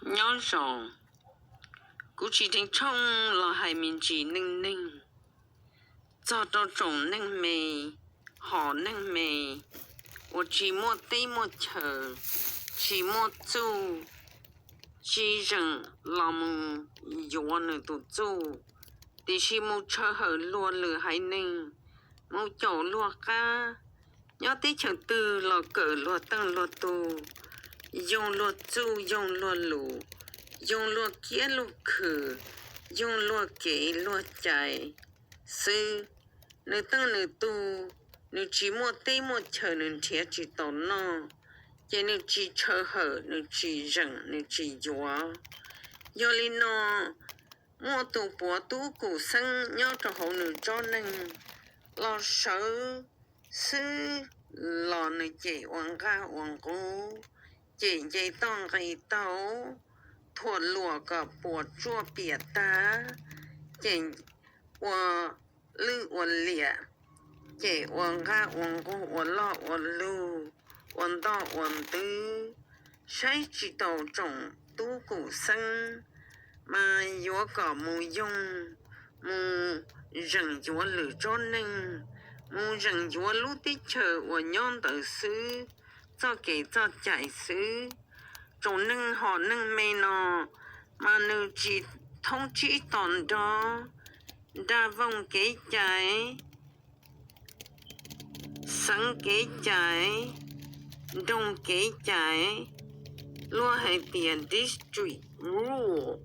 Nyob zoo, kuv tsis theej tshooj los hais me ntsis neej neeg txog rau tsoom neeg me, hom neeg me uas tsis muaj teb muaj chaw, tsis muaj txuj, tsis zeem los mus yuav nws tus txuj, tiam sis mus tshaw hawm luag lwm haiv neeg, mus caum luag qab, nyob teb chaws twg los kawm luag teej luag tug, yoog luag txuj yoog luag lus, yoog luag kiab luag khw, yoog luag kev luag cai xwb. Nws teej nws tug, nws tsis muaj teb muaj chaw, nws nrhiav tsis tau noj, ces nws tsis tshaw hawm, nws tsis zeem, nws tsis yuav. Yog li no, muaj tus puav tub kum xeeb nyob rau hauv nws tsob neeg los sawv xwb los nws cem ua nqaj ua nqug, cem nce toj nqis taug, thuam luam kom puas tsuaj piam tag, cem ua lwj ua liam, cem ua nqaj ua nqug, ua loj ua lug, ua ntoj ua ntwv, saib tsis taus tsoom tub kum xeeb, mas yuav kom mus yoog, mus zeem yuav lwm tsob neeg, mus zeem yuav lub teb chaws uas nyob ntawd xwb, txoj kev txoj cai xwb. Tsoom neeg hom neeg me no, mas nws tsis thoob tsib to nrog nra voog kev cai, xeev kev cai, nroog kev cai, luag hais tias district rule,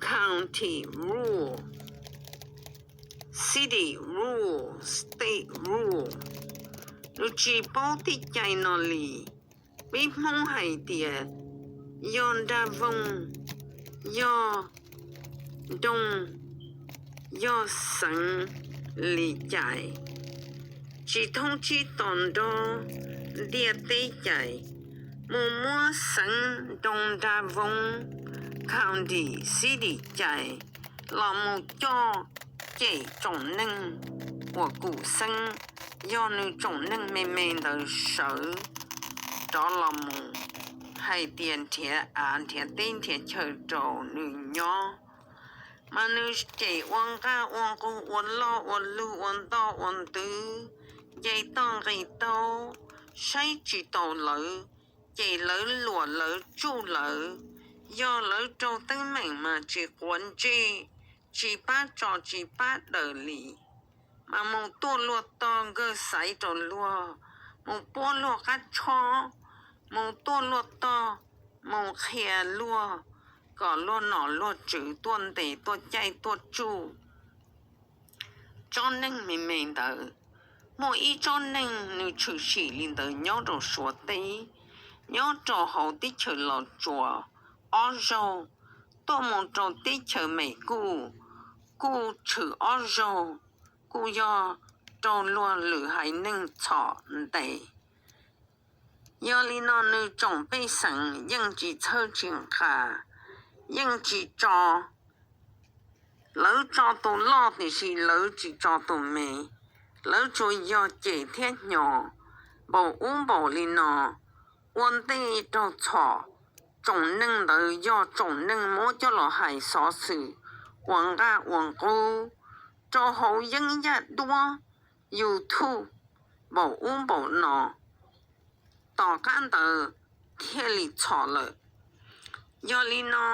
county rule, city rule, state rule. Nws tsis paub tej cai no li. Peb Hmoob hais tias yog nra voog, yog nroog, yog xeev li cai, tsis thoob tsib to nrog ntiaj teb cai, mus muab xeev nroog nra voog, county, city cai los mus coj cem tsoom neeg uas kum xeeb, yog nws tsoom neeg me me ntawd sawv rov los mus hais tias nrhiav av nrhiav teb nrhiav chaw rau nws nyob, mas nws cem ua nqaj ua nqug, ua loj ua lug, ua ntoj ua ntwv, nce toj nqis taug, saib tsis taus lawv, cem lawv, luam lawv, tsuj lawv. Yog lawv raug teeb meem mas tsis quav ntsej, tsis pab tso tsis pab daws li, mas mus tuaj luag tog nkawg xaiv rau luag, mus puab luag qab tshob, mus tuaj luag tog, mus qhia luag kom luag nom luag tswv tuaj ntes tuaj caij tuaj tsuj. Tsob neeg me me ntawd, muaj ib tsob neeg nws tshwm sim li ntawd nyob rau Suav teb, nyob rau hauv teb chaws Los Tsuas ob zaug, tuaj mus rau teb chaws Mes Kuj, kuj tshwm ob zaug, kuj yog raug luag lwm haiv neeg txhom ntes. Yog li no nws tsoom pej xeem yeej tsis txhawj tsis nqa, yeej tsis tso. Lawv tso tus loj tiam sis lawv tsis tso tus me, lawv tsuas yog cem thiab hnyos npaum ub npaum li no, ua ntej raug txhom. Tsoom neeg ntawd yog tsoom neeg muab coj los hais xov xwm ua nqaj ua nqug rau hauv yeeb yaj duab YouTube npaum ub npaum no, tom qab ntawd thiaj li txhom lawm. Yog li no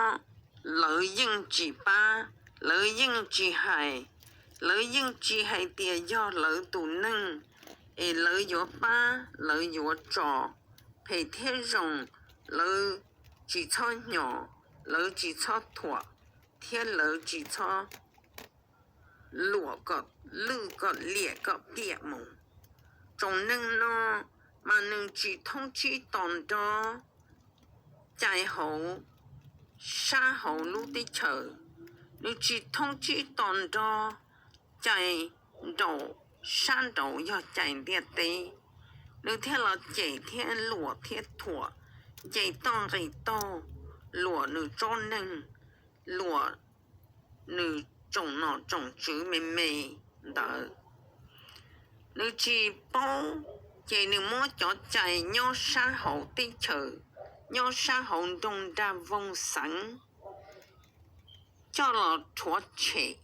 lawv yeej tsis pab, lawv yeej tsis hais, lawv yeej tsis hais tias yog lawv tus neeg es lawv yuav pab lawv yuav tso, phem thiab zoo, lawv tsis txhob hnyos, lawv tsis txhob thuam, thiab lawv tsis txhob luam kom lwj kom liam kom piam mus. Tsoom neeg no mas nws tsis thoob tsib to nrog cai hauv sab hauv lub teb chaws, nws tsis thoob tsib to nrog cai nraum sab nraud yog cai ntiaj teb. Nws thiaj los cem thiab luam thiab thuam, nce toj nqis taug, luam nws tsob neeg, luam nws tsoom nom tsoom tswv me me ntawd. Nws tsis paub, ces nws muab cov cai nyob sab hauv teb chaws nyob sab hauv nroog Nrag Voog xeev coj los rhuav tshem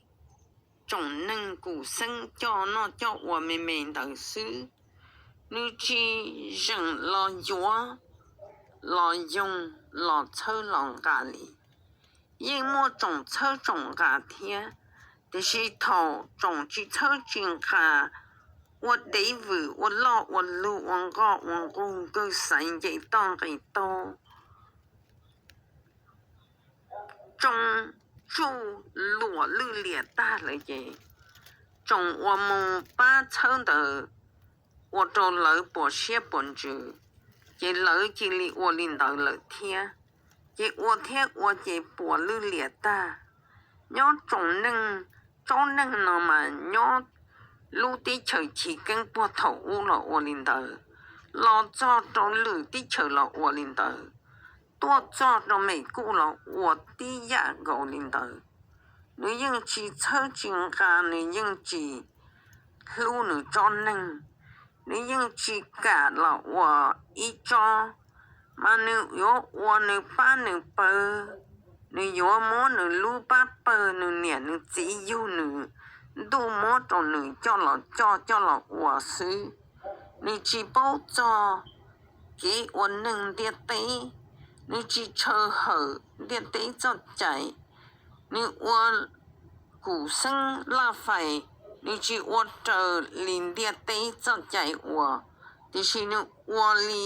tsoom neeg Kum Xeeb coj noj coj ua me me ntawd xwb. Nws tsis zeem los yuav, los yoog, los txhawb los nqa li. Yeej muaj tsoom txhawb tsoom nqa thiab, tiam sis thaum tsoom tsis txhawb tsis nqa ua dev vwm ua loj ua lug ua nqoj ua nqug kawg xaiv nce toj nqis taug, tsoo tsuj luam lwj liam tag lawm ces tsoom uas mus pab txhawb ntawd ua rau lawv puas siab puas ntsws, ces lawv cia li ua li ntawd lawm thiab. Ces ua thiab ua ces puas lwj liam tag. Nyob tsoom neeg, tsob neeg no mas nyob lub teb chaws chiv keeb puag thaum ub los ua li ntawd, los txog rau lwm teb chaws los ua li ntawd, tuaj txog rau Mem Kuj los ua tib yam nkaus li ntawd. Nws yeej tsis txhawb tsis nqa, nws yeej tsis hlub nws tsob neeg, nws yeej tsis kam los ua ib tsob, mas nws yuav ua nws pab nws pawg, nws yuav muab nws lub pab pawg, nws niam nws txiv yug nws ntuj muab rau nws coj los coj coj los ua xwb. Nws tsis paub txog kev ua neeg ntiaj teb, nws tsis tshaw hawm ntiaj teb txoj cai. Nws ua Kum Xeeb Laj Fais, nws tsis ua raws li ntiaj teb txoj cai ua, tiam sis nws ua li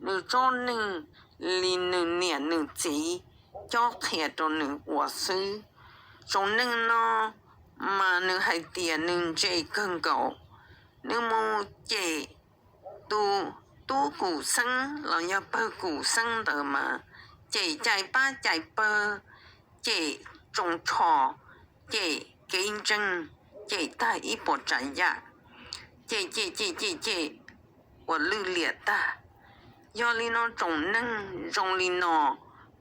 nws tsob neeg, li nws niam nws txiv cob qhia rau nws ua xwb. Tsoom neeg no mas nws hais tias nws ntse kawg nkaus, nws mus cem tus tub Kum Xeeb los yog pawg Kum Xeeb ntawd mas cem cais pab cais pawg, cem tsoos tsho, cem kev ntseeg, cem tag ib puas tsav yam, cem cem cem cem cem ua lwj liam tag. Yog li no tsoom neeg zoo li no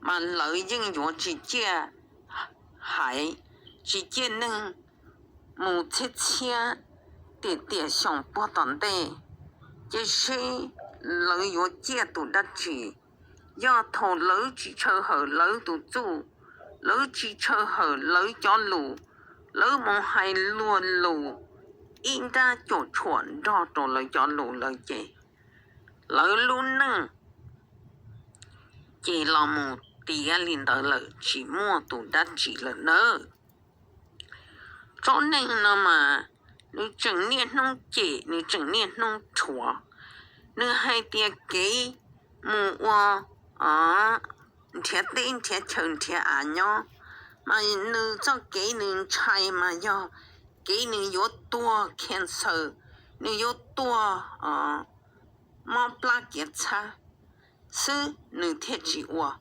mas lawv yeej yuav tsis ciaj haiv, tsis ciaj neeg mus txhiab txhiab tiam tiam xyoo puag tom ntej, ces seb lawv yuav ciaj tus dab tsi. Yog thaum lawv tsis tshaw hawm lawv tus txuj, lawv tsis tshaw hawm lawv cov lus, lawv mus hais luag lus ib nrab cuam tshuam nrog rau lawv cov lus lawm ces lawv lub neej ces los mus tiav li ntawd lawm, tsis muaj tus dab tsi lawm nawb. Tsob neeg no mas nws tseem niaj hnub cem, nws tseem niaj hnub rhuav. Nws hais tias kev mus ua nrhiav teb nrhiav chaw nrhiav av nyob, mas nws txoj kev nws ntshai mas yog kev nws yuav tuag cancer, nws yuav tuag mob plab kiav txhab xwb nws thiaj tsis ua,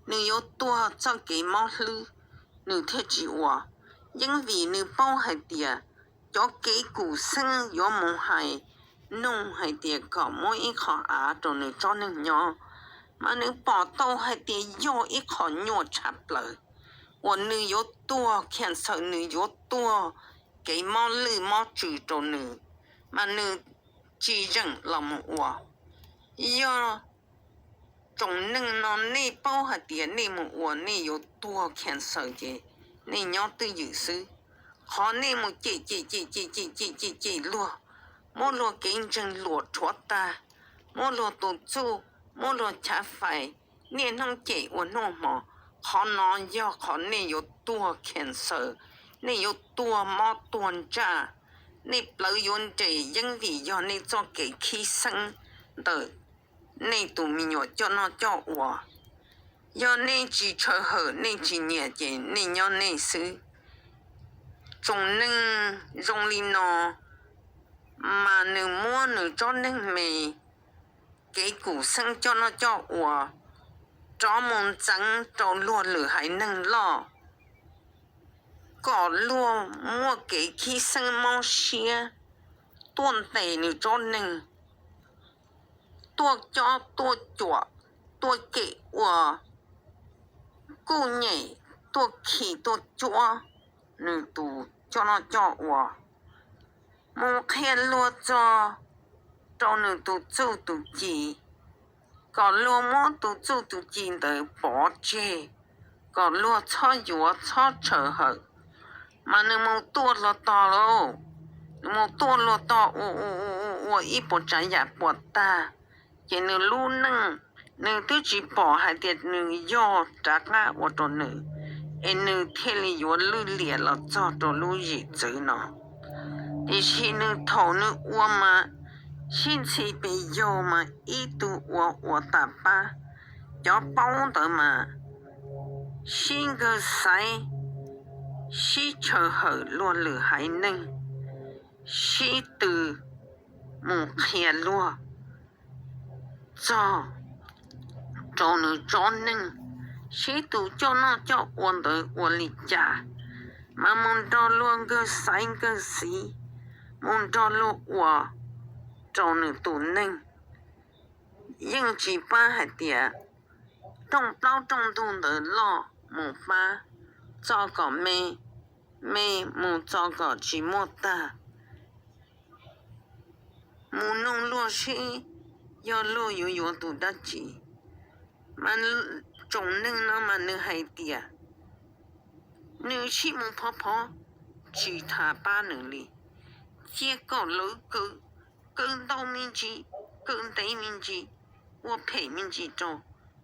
nws yuav tuag txoj kev mob hlwb nws thiaj tsis ua. Yeej vim nws paub hais tias cov kev Kum Xeeb yuav mus hais nug hais tias kom muab ib qho av rau nws tsob neeg nyob, mas nws pom tau hais tias yog ib qho nyuaj tshaj plaws uas nws yuav tuag cancer, nws yuav tuag kev mob lwj mob tsws rau nws, mas nws tsis zeem los mus ua. Yog tsoom neeg no nej paub hais tias nej mus ua nej yuav tuag cancer ces nej nyob twj ywm xwb. Qhov nej mus cem cem cem cem cem cem cem cem luag, muab luag kev ntseeg luam rhuav tag, muab luag tus txuj, muab luag chav fais, niaj hnub cem ua hnub hmo, qhov no yog qhov nej yuav tuag cancer, nej yuav tuag mob tuag ntsaj, nej plawv yuav nres yeeb vim yog nej txoj kev khib xeeb ntawm nej tus me nyuam coj noj coj ua. Yog nej tsis tshaw hawm nej tsis nyiam ces nej nyob nej xwb. Tsoom neeg zoo li no mas nws muab nws tsob neeg me kev Kum Xeeb coj noj coj ua rov mus ntxeev rau luag lwm haiv neeg loj, kom luag muaj kev khib xeeb mob siab tuaj ntes nws tsob neeg, tuaj cob tuaj cuam, tuaj cem ua kuj nyem, tuaj khi tuaj cuab nws tus coj noj coj ua, mus qhia luag txog rau nws tus txuj tus ci, kom luag muab tus txuj tus ci ntawd pov tseg, kom luag txhob yuav txhob tshaws hawm. Mas nws mus tuaj hlo tog lauj, nws mus tuaj hlo tog ua ua ib puas tsav yam puas tag, ces nws lub neej, nws twb tsis pom hais tias nws yog rov qab ua rau nws, es nws thiaj li yuav lwj liam los txog rau lub zim txwv no. Tiam sis nws thaum nws ua mas sib ntxhi pes yaug mas ib tug ua ua tas pab, cov paub ntawd mas sib nkawg xaiv, sib tshaws hawm luag lwm haiv neeg, sib tw mus qhia luag txog rau nws tsob neeg, sib tw coj noj coj ua ntawd ua li cas, mas mus nrog luag nkawg xaiv nkawg xiv, mus nrog luag ua rau nws tus neeg. Yeej tsis pab hais tias rooj plaub rooj ntug ntawd loj mus pab txo kom me, me mus txo kom tsis muaj tag, mus nug luag seb yog luag yuav yuav tus dab tsi. Mas tsoom neeg no mas nws hais tias nws sib mus phov phov, tsis tas pab nws li, cia kom lawv kaw, kaw ntau me ntsis, kaw ntev me ntsis, ua phem me ntsis rau,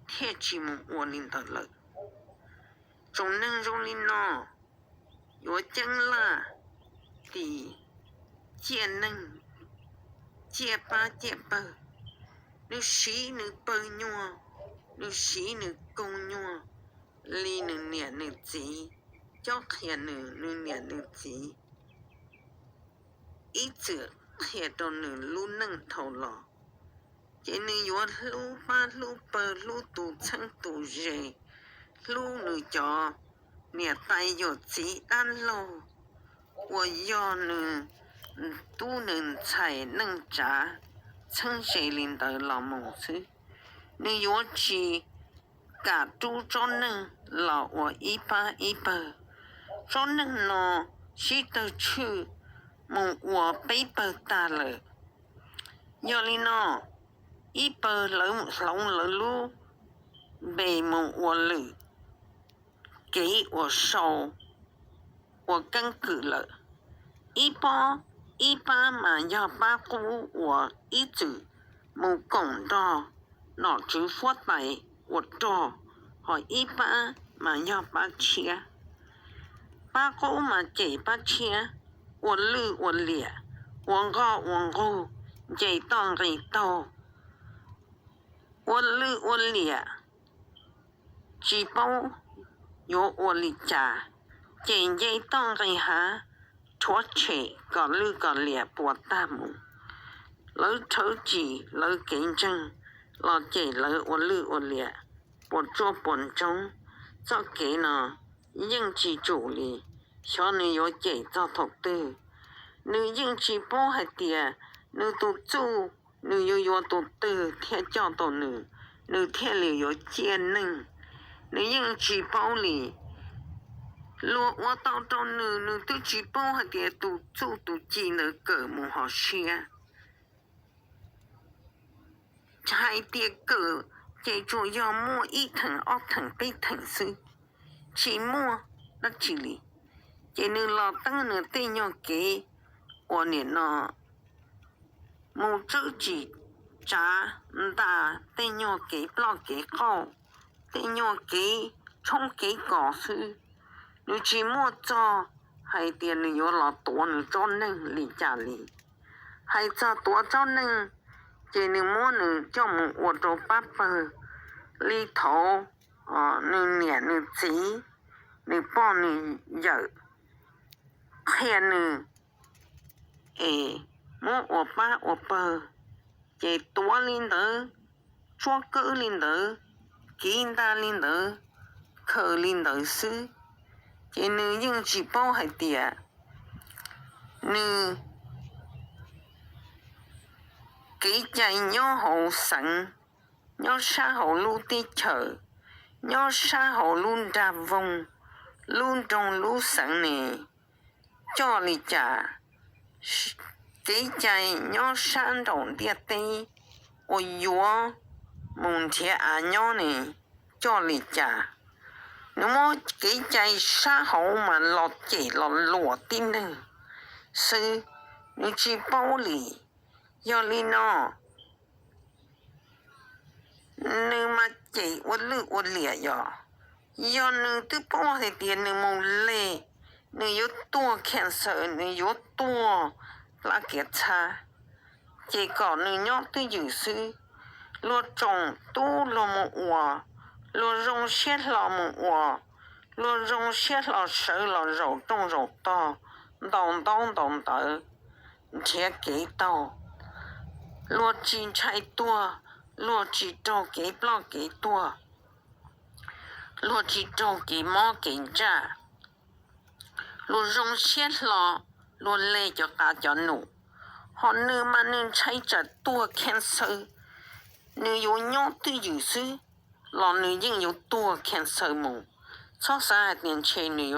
thiaj tsis mus ua li ntawd lawm. Tsoom neeg zoo li no yuav ceeb laj, tis ciaj neeg, ciaj pab ciaj pawg. Nws siv nws pawg nyuag, nws siv nws koog nyuag li nws niam nws txiv cob qhia nws, nws niam nws txiv ib txwm qhia rau nws lub neej dhau los. Ces nws yuav hlub pab hlub pawg, hlub tus txheeb tus ze, hlub nws cov niam tais yawm txiv dab laug uas yog nws tub nws ntxhais neej tsav txheeb ze li ntawd los mus xwb. Nws yuav tsis kam rub tsob neeg los ua ib pab ib pawg. Tsob neeg no sib tawg tshwj mus ua peb pawg tag lawm. Yog li no, ib pawg lawv hloov lawv lub npe mus ua lwm kev ua sau, ua keeb kwm lawm. Ib pob, ib pab mas yog pab qub uas ib txwm mus koom nrog nom tswv huab tais ua rog, ho ib pab mas yog pab tshiab. Pab qub mas cem pab tshiab, ua lwj ua liam, ua nkoj ua nqug, nce toj nqis taug, ua lwj ua liam, tsis paub yuav ua li cas, ces nce toj nqis hav, rhuav tshem kom lwj kom liam puas tag mus. Lawv rhawv tsim lawv kev ntseeg los cem lawv ua lwj ua liam, puas tsuaj puas ntsoov. Txoj kev no yeej tsis tsum li, xyov nws yuav cem txog thaum twg. Nws yeej tsis paub hais tias nws tus txuj nws yuav yuav tus twg thiaj coj tau nws, nws thiaj li yuav ciaj neeg. Nws yeej tsis paub li. Luag ua tau rau nws, nws twb tsis paub hais tias tus txuj tus ci ntawd kawm mus hauv siab. Hais tias kawm ces tsuas yog muaj ib theem ob theem peb theem xwb, tsis muaj dab tsi li. Ces nws los teeb nws tej nyuag kev uas nim no mus tsawb tsim tsav ntas tej nyuag kev ploj kev qaug, tej nyuag kev tshoob kev kos xwb. Nws tsis muaj txog hais tias nws yuav los tuav nws tsob neeg li cas li. Hais txog tuav tsob neeg, ces nws muab nws coj mus ua rau pab pawg li thaud nws niam nws txiv, nws poj nws yawm qhia nws es muab ua pab ua pawg, ces tuav li ntawd, tsuab kawb li ntawd, kiv ntaj li ntawd, khaws li ntawd xwb. Ces nws yeej tsis paub hais tias nws kev cai nyob hauv xeev, nyob sab hauv lub teb chaws, nyob sab hauv lub nrag voog, lub nroog lub xeev ne, coj li cas kev cai nyob sab nraum ntiaj teb uas yuav mus nrhiav av nyob ne, coj li cas? Nws muab kev cai sab hauv mas los cem los luam tib neeg xwb, nws tsis paub li. Yog li no, nws mas cem ua lwj ua liam yog, yog nws twb paub hais tias nws mus leg, nws yuav tuaj cancer, nws yuav tuaj plab kiav txhab, ces kom nws nyob twj ywm xwb. Luag tsoom tub luag mus ua, luag zoo siab hlo mus ua, luag zoo siab hlo sawv los zaum rooj zaum tog, ntaus ntaub ntaus ntawv, nrhiav kev taug. Luag tsis ntshai tuag, luag tsis raug kev ploj kev tuag, luag tsis raug kev mob kev ntsaj. Luag zoo siab hlo, luag leg cov qav cov num. Ho nws mas nws ntshai tsam tuag cancer, nws yuav nyob twj ywm xwb los nws yeej yuav tuag cancer mus. Txhob xav hais tias ntshe nws